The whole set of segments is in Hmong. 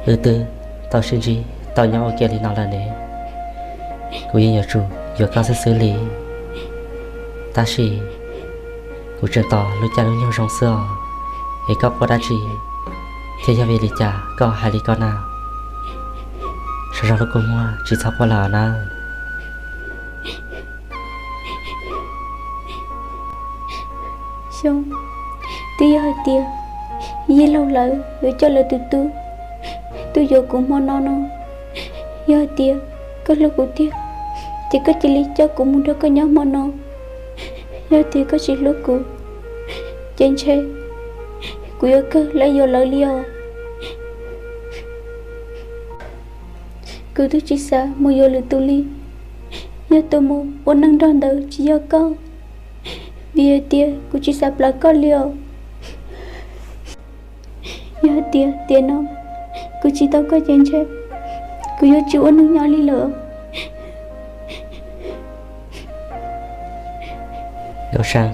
Wb twb tau sib ntsib tau nyob ua ke li no lawm ne, kuv yeej yuav tsum yuav koj xwb xwb li. Tab sis kuv tseem tos lub caij lub nyoog zoo xwb os, es koj quaj dab tsi thiab yog vim li cas koj hais li ko na? Sawv zog lub kua muag tsis txhob quaj lawm nawb. Xyoo, twb yog hais tias yij laug lawv yuav coj lawv tus tub tuaj yuav kuv hmo no no, yog hais tias koj hlub kuv tiag, ces koj cia li coj kuv mus nrog koj nyob hmo no. Yog tias koj tsis hlub kuv, ces ntshe kuv yuav kawg lam yuav lawv li os. Kuv twb tsis xav mus yuav lwm tus li, yog tus mus ua neej nrog ntawd tsis yog koj, vim hais tias kuv tsis xav plawv koj li os. Yog hais tias tiam no kuv tsis tau koj ces ntshe kuv yuav tsis ua neej nyob li lawm. Nkauj Seej,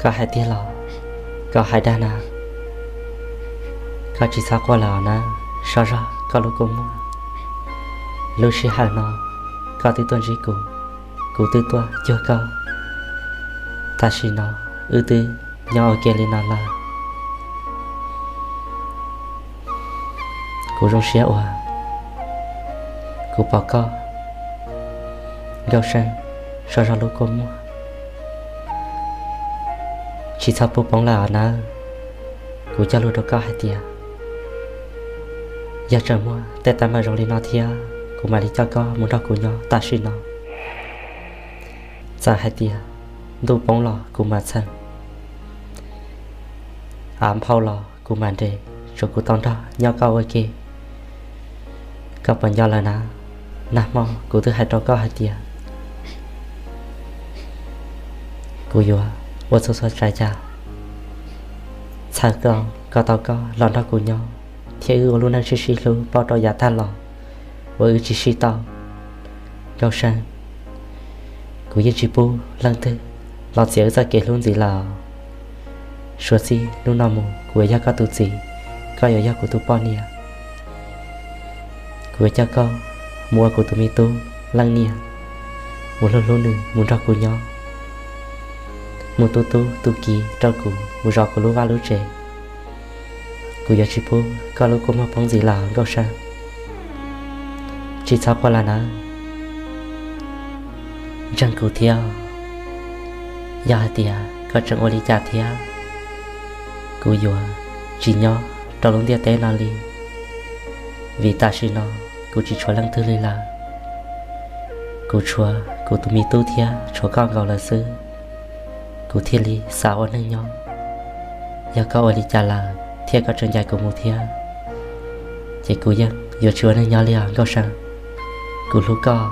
koj hais tiag los koj hais dag na? Koj tsis txhob quaj lawm na, sawv zog koj lub kua muag. Lub sij hawm no koj twb tuaj ntsib kuv, kuv twb tuaj cuag koj. Tam sim no wb twb nyob ua ke li no lawm. Kuv zoo siab uas kuv pom koj. Nkauj Seej, sawv zog lub kua muag, tsis txhob pub poob lawm os nawb. Kuv cog lus rau koj hais tias yog tseem muaj tej teeb meem zoo li no thiab, kuv mam li coj koj mus nrog kuv nyob tam sim no. Txawm hais tias ntuj poob los kuv mam txheem, av nphau los kuv mam nres, tsuav kuv tau nrog nyob koj ua ke. Koj puas nco lawm na? Nag hmo kuv twb hais rau koj hais tias kuv yuav ua txhua txhua tsav yam txhawb koj kom tau koj los nrog kuv nyob, thiab wb ua lub neej sib sib hlub pauj rau yav tag los uas wb tsis sib tau. Nkauj Seej, kuv yeej tsis pub leej twg los txiav wb txoj kev hlub ntxiv lawm. Suav txij hnub no mus kuv yuav yog koj tus txiv, koj yuav yog kuv tus poj niam. Kuv yuav coj koj mus ua kuv tus me tub leej niam, mus hlub hlub nws, mus nrog kuv nyob, mus tu tub tu kiv rau kuv, mus zov kuv lub vaj lub tsev. Kuv yuav tsis pub koj lub kua muag poob ntxiv lawm Nkauj Seej. Tsis txhob quaj lawm nawb. Ntseeg kuv thiab, yog hais tias koj tseem ua li cas thiab, kuv yuav tsis nyob rau lub ntiaj teb no li, vim tam sim no kuv tsis tshuav leej twg li lawm. Kuv tshuav kuv tus me tub thiab tshuav koj nkaus lawm xwb, kuv thiaj li xav ua neej nyob. Yog koj ua li cas lawm thiab koj tseem ncaim kuv mus thiab, ces kuv yeej yuav tsis ua neej nyob li os Nkauj Seej. Kuv hlub koj.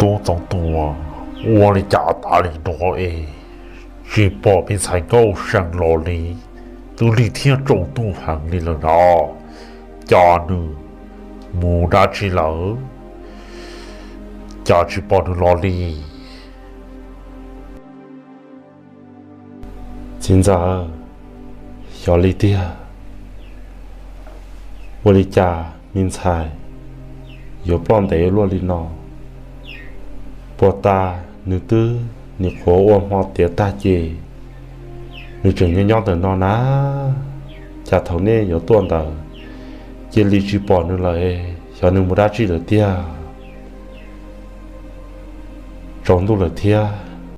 Tub Txoov Tuam, ua li cas tas li no es tsis pom me ntxhais Nkauj Seej los li? Twb lig thiab tsaus ntuj heev li lawm no, cas nws mus dab tsi lawm? Cas tsis pom nws los li? Txiv ntxawm, xyov li tiag, ua li cas me ntxhais yuav ploj ntev luaj li no? Puag ta nws twb nim qhuav ua hmo tiav tag ces nws tseem nyob nyob ntawm no na. Cas thaum nej yuav tuaj ntawd cia li tsis pom nws lawm, xyov nws mus dab tsi lawm tiag. Tsaus ntuj lawm thiab,